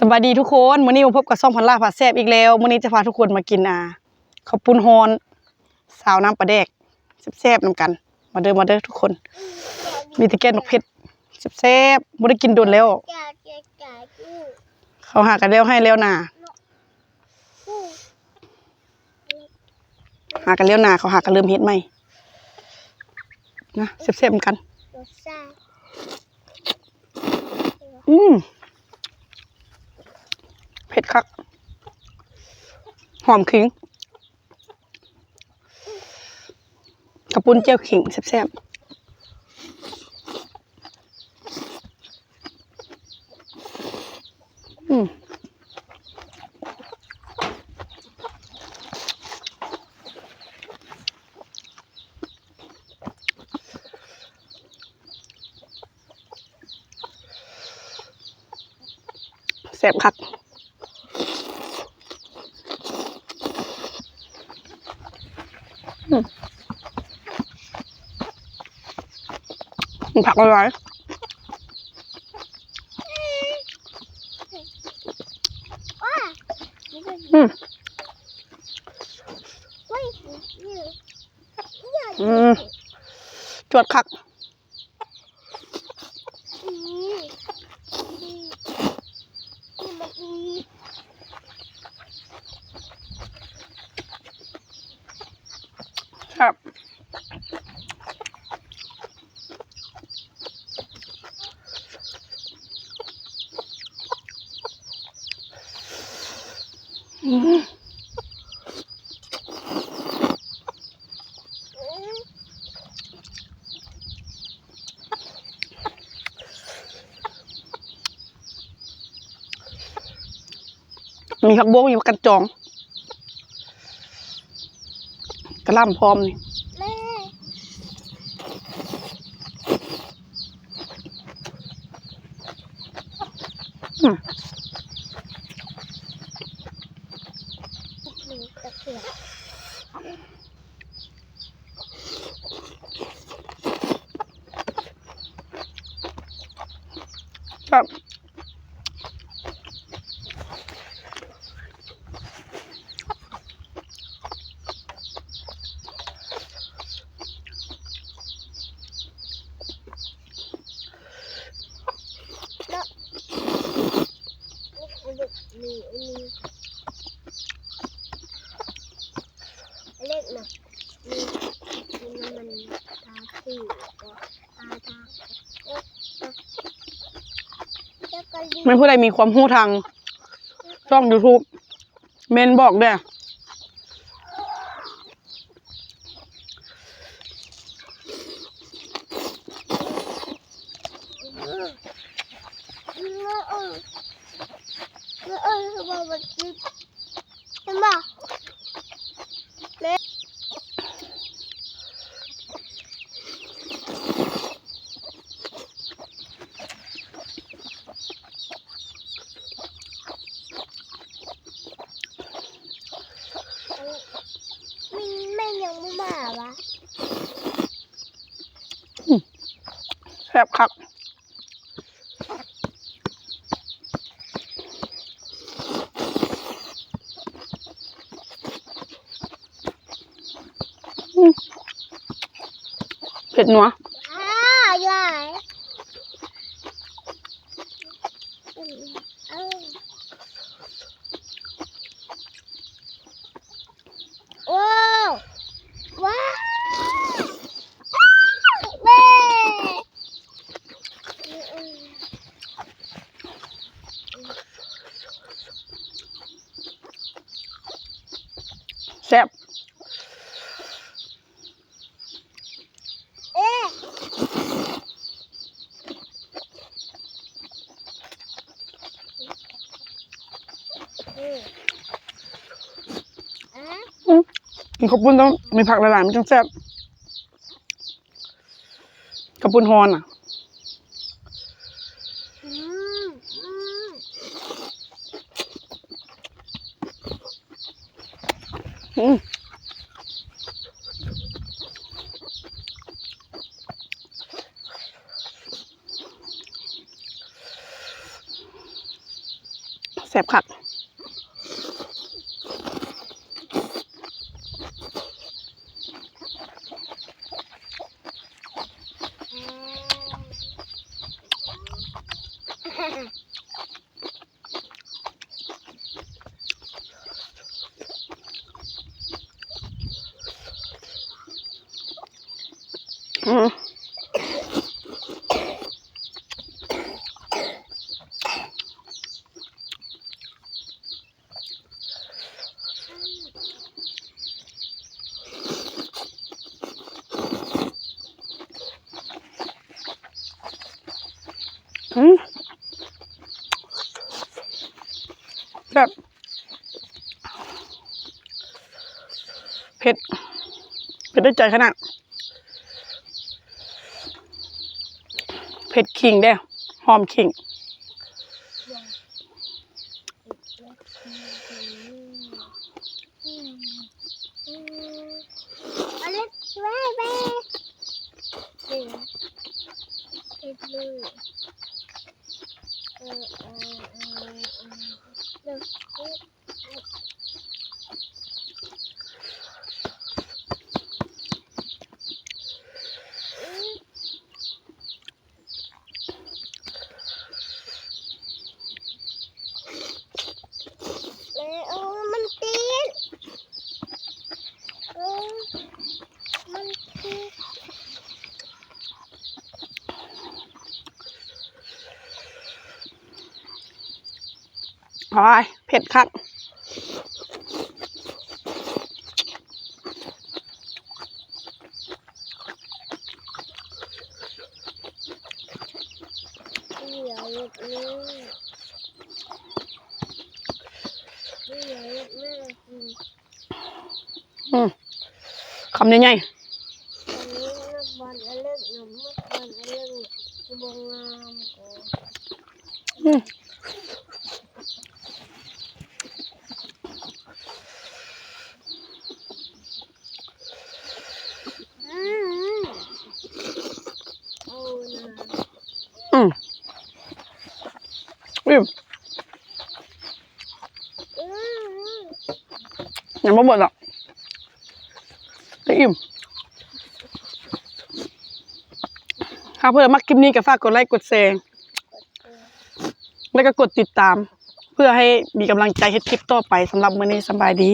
ສະບາຍດີທຸກຄົນ, ມື້ນີ້ມາພົບກັບຊ່ອງພັນລາພາແຊບອີກແລ້ວ. ມື້ນີ້ຈະພາທຸກຄົນມາກິນ ອ່າ ເຂົ້າປຸ້ນຮ້ອນ ຊາວນ້ຳປາແດກ ແຊບໆນຳກັນ. ມາເດີ ມາເດີທຸກຄົນ. ມີແຕ່ແກ່ນໝາກເຜັດ ແຊບໆ ບໍ່ໄດ້ກິນດົນແລ້ວ. ເຂົາຫາກັນແລ້ວໄຮ່ແລ້ວນາ. ຫາກັນແລ້ວນາ, ເຂົາຫາກັນເລີ່ມເຮັດໃໝ່ນະ. ແຊບໆນຳກັນ. ອືມ ເຜັດຄັກ ຫອມຂິງ. ເຂົ້າປຸ້ນແຈ່ວຂິງ ແຊບໆ. ອືມ ແຊບຄັກ. ອືມ ຜັກຫຼາຍໆ. ອືມ ອືມ ຈວດຄັກ. ແຊບ. ມີຜັກບົ້ງ ມີຜັກກັດຈອງ ກະຫຼ່ຳພ້ອມນີ້. ອືມ ແຊບ. ແມ່ນຜູ້ໃດມີຄວາມຮູ້ທາງຊ່ອງຢູທູບ ເມັນບອກເດີ້. ເຫັນບໍ່? ແມ່ ແມ່ນຍັງບໍ່ມາຫວາ? ອືມ ແຊບຄັກ. ອືມ ເຜັດນົວ. ໂອ້ ວ້າວ ແມ່ ແຊບ. ອືມ ກິນເຂົ້າປຸ້ນຕ້ອງມີຜັກຫຼາຍໆ ມັນຈັ່ງແຊບ. ເຂົ້າປຸ້ນຮ້ອນນະ. ອືມ ອືມ ອືມ ອ ບຄັກ. ອືມ ອືມ ແຊບ ເຜັດ ເຜັດໄດ້ໃຈຂະໜາດ ເຜັດຂີງເດ້ ຫອມຂີງ. ເອີ ມັນຕິດ ເອີ ມັນຕິດ. ໂອ້ຍ ເຜັດຄັກ. ອືມ ຄຳໃຫຍ່ໆ. ອັນນີ້ມັກບອນອັນເລິກນຳ ມັກບອນອັນເລິກບໍ່ງາມ. ອືມ ອືມ ອືມ ອີ່ມ. ຍັງບໍ່ໝົດດອກ ໄດ້ອີ່ມ. ຖ້າເພື່ອນມັກຄລິບນີ້ກໍຝາກກົດໄລກົດແຊ ແລະກໍກົດຕິດຕາມ ເພື່ອໃຫ້ມີກຳລັງໃຈເຮັດຄລິບຕໍ່ໄປ. ສຳລັບມື້ນີ້ສະບາຍດີ.